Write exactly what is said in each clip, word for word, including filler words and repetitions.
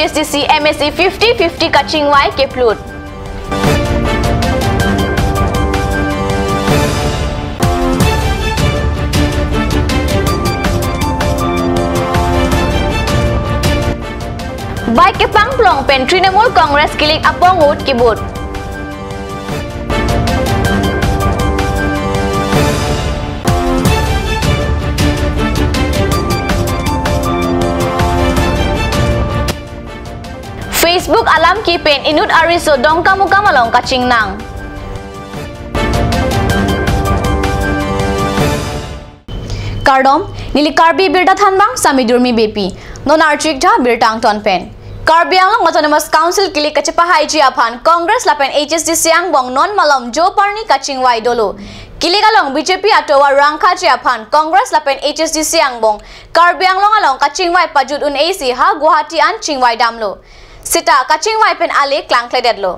H S D C M A C fifty fifty kachingvai keplut. Bike kepangplong pen Trinamool Congress kilik apong ut kibut. Facebook alam kipen inut ariso Dongkamukam along kachingnang. Kardom, neli Karbi Birta Thanbang, Sami Durmi Beypi. Non archik tha birta angton pen. Karbi Anglong Autonomous Council kilik kachepahaiji aphan Congress lapen H S D C angbong non malom jo parni kachingvai dolo. Kilik along B J P atovar rangkhaji aphan Congress lapen H S D C angbong Karbi Anglong along kachingvai pajut un-e si ha Guwahati an chingvai damlo. Seta kachingvai pen ale klangkledetlo.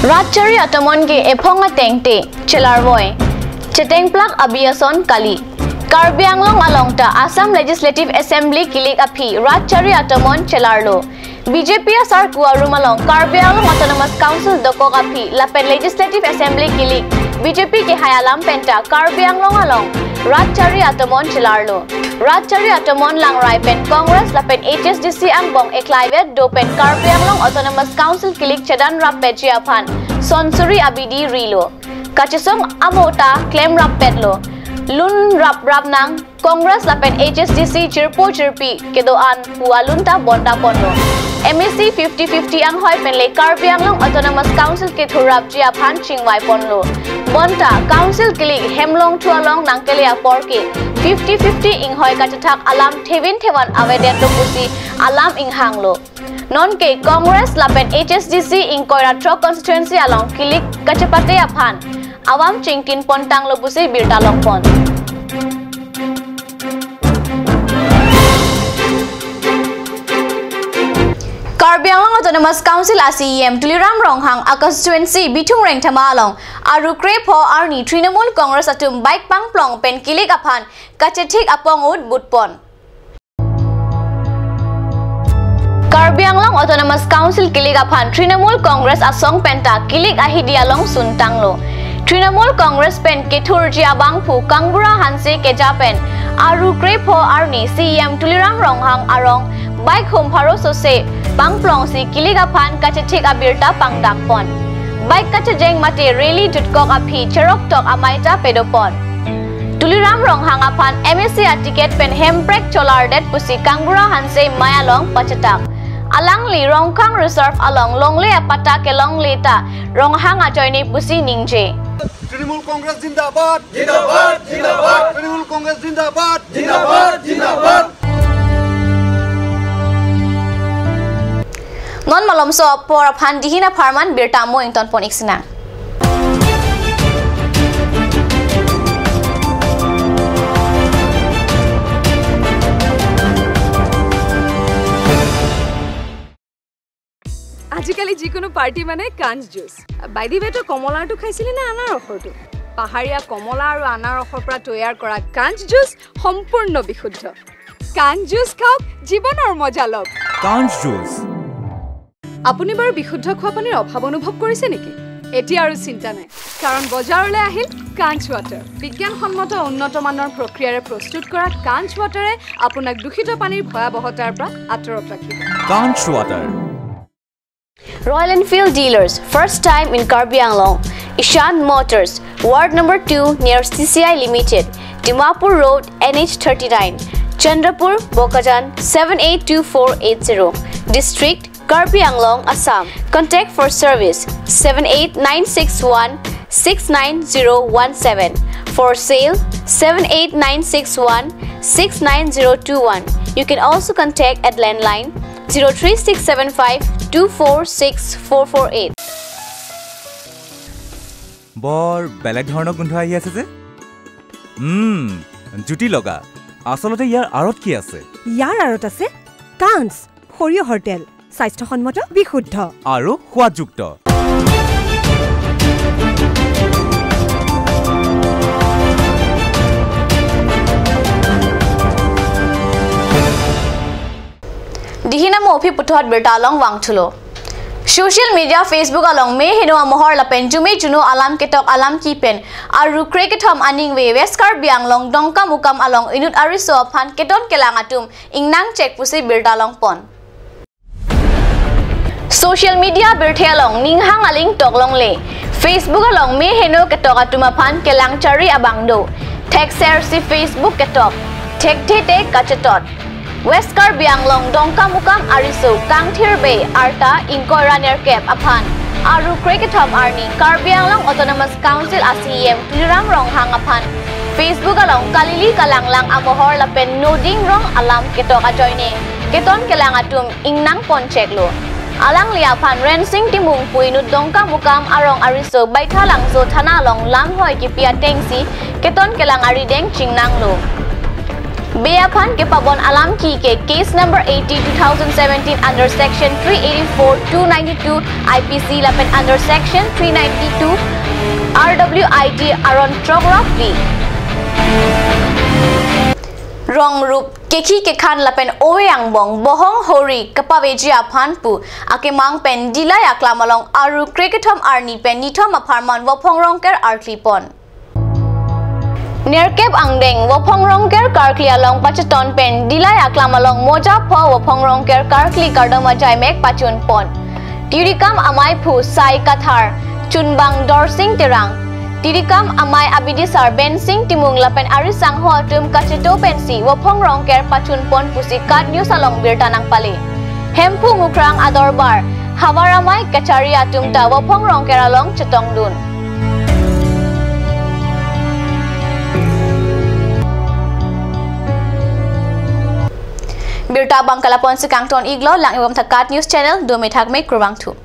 Rat chari atomon ke ephong atengte chelarvoi. Chetengplak abi ason kali. Karbi Anglong along ta Assam Legislative Assembly kilik aphi rat chari atomon chelarlo. B J P asarku arum along Karbi Anglong Autonomous Council dokok aphi lapen Legislative Assembly kilik B J P kehai alam penta Karbi Anglong along rat chari atomon chelarlo. Rat chari atomon langrai pen Congress lapen H S D C angbong eklaivet do pen Karbi Anglong Autonomous Council kilik chedan rappetji aphan sonsuri abidi rilo. Kachesong amo ta klem rappetlo. Lun rap rap nang Congress lapen H S D C chirpo chirpi kedo-an pu alun ta bonta ponlo. M A C fifty fifty anghoi pen le Karbi Anglong Autonomous Council kethur rapji aphan chingvai ponlo. Bonta Council kilik hemlong thu along nangkele apor ke fifty fifty inghoi kachethak alam thevin thevan avedetlo pusi alam inghanglo. Nonke Congress lapen H S D C ingkoi ra throk constituency along kilik kachepate aphan avam chingkin pontanglo pusi birta longpon. Karbi Anglong Autonomous Council a C E M Tuliram Ronghang a constituency Bithung Rengthama along aru krepho arni Trinamool Congress atum bike pangplong pen kilik aphan kachethik apong ut butpon. Karbi Anglong Autonomous Council kilik aphan Trinamool Congress asong penta kilik ahidi along suntanglo. Trinamool Congress pen kethurji abangphu Kangbura Hanse keja pen aru krepho arni C E M Tuliram Ronghang arong bike hum pharo sose pangplongsi kilik aphan kachethik abirta pangdakpon. Bike kachejeng mate rally jutkok aphi cheroktok amei ta pedopon. Tuliram Ronghang aphan M A C a ticket pen hemprek cholardet pusi Kangbura Hanse mei along pachetak. Alangli Rongkhang Reserve along longle apatta kelongle ta Ronghang ajoine pusi ningje. Trinamool Congress zindabad. Zindabad, zindabad. Trinamool Congress zindabad. Zindabad, zindabad. Non malomso apor aphan dihin apharman birta mo ingtonpon ik sinang. আজিকালি যিকোনো পাৰ্টি মানে কাঞ্চ juice. By the ৱে, তই কমলাৰটো খাইছিলি নে আনাৰসৰটো? পাহাৰীয়া কমলা আৰু আনাৰসৰ পৰা তৈয়াৰ কৰা কাঞ্চ জুচ সম্পূৰ্ণ বিশুদ্ধ। কাঞ্চ জুচ খাওক, জীৱনৰ মজা লওক। কাঞ্চ জুচ। আপুনি বাৰু বিশুদ্ধ খোৱা পানীৰ অভাৱ অনুভৱ কৰিছে নেকি? এতিয়া আৰু চিন্তা নাই, কাৰণ বজাৰলৈ আহিল কাঞ্চ ৱাটাৰ। বিজ্ঞানসন্মত উন্নত মানৰ প্ৰক্ৰিয়াৰে প্ৰস্তুত কৰা কাঞ্চ ৱাটাৰে আপোনাক দূষিত পানীৰ ভয়াৱহতাৰ পৰা আঁতৰত ৰাখিব। কাঞ্চ water. Royal Enfield dealers, first time in Karbi Anglong. Ishan Motors, Ward number two near C C I Limited, Dimapur Road, N H thirty-nine, Chandrapur, Bokajan, seven eight two four eight zero. District, Karbi Anglong, Assam. Contact for service, seven eight nine six one six nine zero one seven. For sale, seven eight nine six one six nine zero two one. You can also contact at landline zero three six seven five two four six four four eight. বৰ বেলেগ ধৰণৰ গোন্ধ আহি আছে যে। উম, জুতি লগা। আচলতে ইয়াৰ আঁৰত কি আছে? ইয়াৰ আঁৰত আছে কাঞ্চ, সৰিয়হৰ তেল, স্বাস্থ্যসন্মত, বিশুদ্ধ। আৰু সোৱাদযুক্ত। Hinamo aphi puthot birta along vangthulo. Social media Facebook along meheno amohor lapen jume juno alam ketok alam kipen aru krekethom aningve West Karbi Anglong Dongkamukam along inut ariso aphan keton kelang atum ingnang chek pusi birta longpon. Social media birthe along ninghang aling tok longle. Facebook along meheno ketok atum aphan kelang chari abang do. Thekser si Facebook ketok, thekthe te kachetot. West Karbi Anglong Dongkamukam ariso Kangthir Bey arta ingkoi ra nerkep aphan aru krekethom arni Karbi Anglong Autonomous Council a CEM Tuliram Ronghang aphan Facebook along kalili kalanglang amohor lapen noding rong alam ketok ajoine keton kelang atum ingnang pon cheklo. Alangli aphan Rensing Timung pu inut Dongkamukam arong ariso Baithalangso thana along lamhoi kipi atengsi keton kelang arideng chingnanglo. Bey aphan kepabon alam ki ke case number eighty two thousand seventeen under section three eighty-four, two ninety-two I P C lapen under section three ninety-two R W I T aron throk ra phli. Rong rup, kekhi kekhan lapen ove angbong bohong hori kapaveji aphan pu akemang pen Dillai aklam along aru krekethom arni pen nithom apharman Vophong Rongker arkli pon. Nerkep angdeng Vophong Rongker karkli along pacheton pen Dillai aklam along moja pho Vophong Rongker karkli kardom ajaimek pachun pon. Tirikam amaiphu Sai Kathar, chunbang Dorsing Terang, tirikam amai abidisar Bensing Timung lapen arisangho atum kacheto pensi Vophong Rongker pachun pon pusi KAT News along birta nangpale. Hemphu Mukrang adorbar havar amai kachari atum ta Vophong Rongker along chetongdun. Birta abang ke la-an ponsi kangton iklo, lang-ik bom tha KAT News Channel, dome thakme, kurvangthu.